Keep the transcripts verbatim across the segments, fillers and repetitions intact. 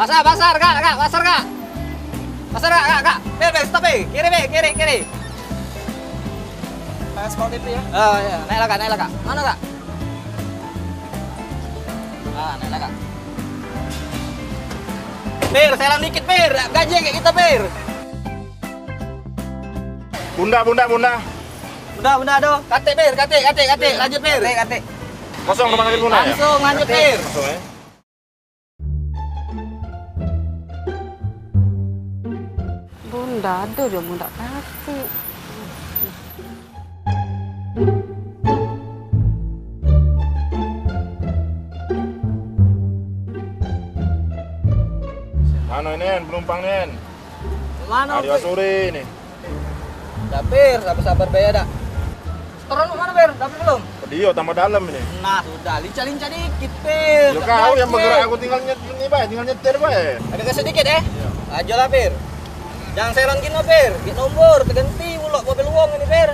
Pasar, pasar, Kak, Kak, pasar, Kak. Pasar, Kak, Kak, Kak. Pir, pir, stop, pir. Kiri, pir, kiri, kiri. Pas mau T P ya? Oh, iya. Naiklah, Kak, naiklah, Kak. Mana, Kak? Ah, naiklah, Kak. Pir, selang dikit, Pir. Gaji kayak kita, Pir. Bunda, bunda, bunda. Bunda, bunda, aduh. Katik, Pir, katik, katik, katik. Lanjut, Pir. Katik, katik. Kosong rumah sakit bunda ya? Langsung lanjut, Pir. Langsung ya. Bunda, aduh, dia bunda katik. Mano ini, Nen, penumpang, Nen? Mano, Ari Pir? Asuri ini. Dak, Pir, sabar-sabar bae dak. Turun mano, Pir? Dapet belum? Ke dia tambah dalam ini. Nah, sudah, lincah-lincah dikit, Pir. Ya, kau yang bergerak, aku tinggal nyet-, ini bae, tinggal nyetir bae. Agak sedikit, eh? Iya. Ajolah, Pir. Jangan seron gino, Pir. Gek nombor, tegenti, ulok mobil wong ini, Pir.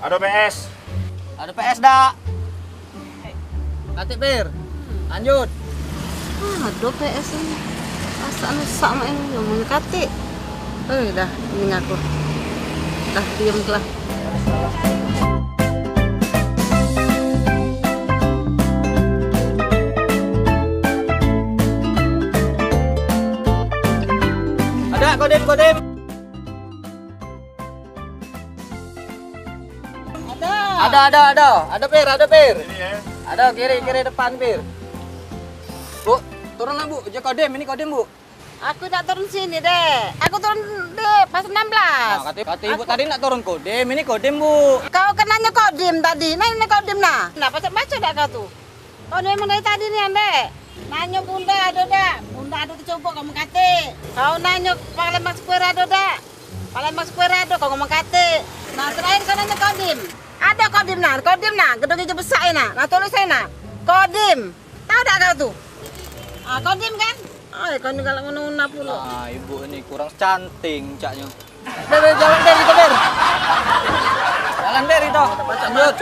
Ado P S. Ado P S dak? Katik, Pir. Lanjut. Ah, ado P S ini. Masak nusak mak ini, ngomongnya katik. Eh, dah, ini aku. Dah, diem lah. Ada Kodim, Kodim. Ada. Ada, ada, ada. Ada, Pir, ada, Pir. Ini ya. Ada kiri, kiri depan, Pir. Bu, turunlah, Bu. Je Kodim, ini Kodim, Bu. Aku dak turun sini, Dek. Aku turun di pas enam belas. Nah, kata, kata Ibu tadi nak turun Kodim, ini Kodim, Bu. Kau kan nanya Kodim tadi. Nah, ini Kodim, nah. Nah, baca-baca dak kau tu? Kau ni memang dari tadi ni, Ambek. Nanyo bunda ado dak? Bunda ado tu coba kamu kate. Kau nanyo Palembang Square ado dak? Palembang Square ado, kau ngomong kate. Nah, terakhir kau nanyo Kodim. Ado Kodim nah, Kodim nah, gedung ijo besak e nah. Nah, tulis e nah. Kodim. Tahu dak kau tu? Ah, Kodim kan? Ah, kau ni galak ngono pulo. Ah, ibu ni kurang canting caknyo. Ber, ber, jalan, Ber, kita, Ber. Jalan, Ber, kita. Lanjut.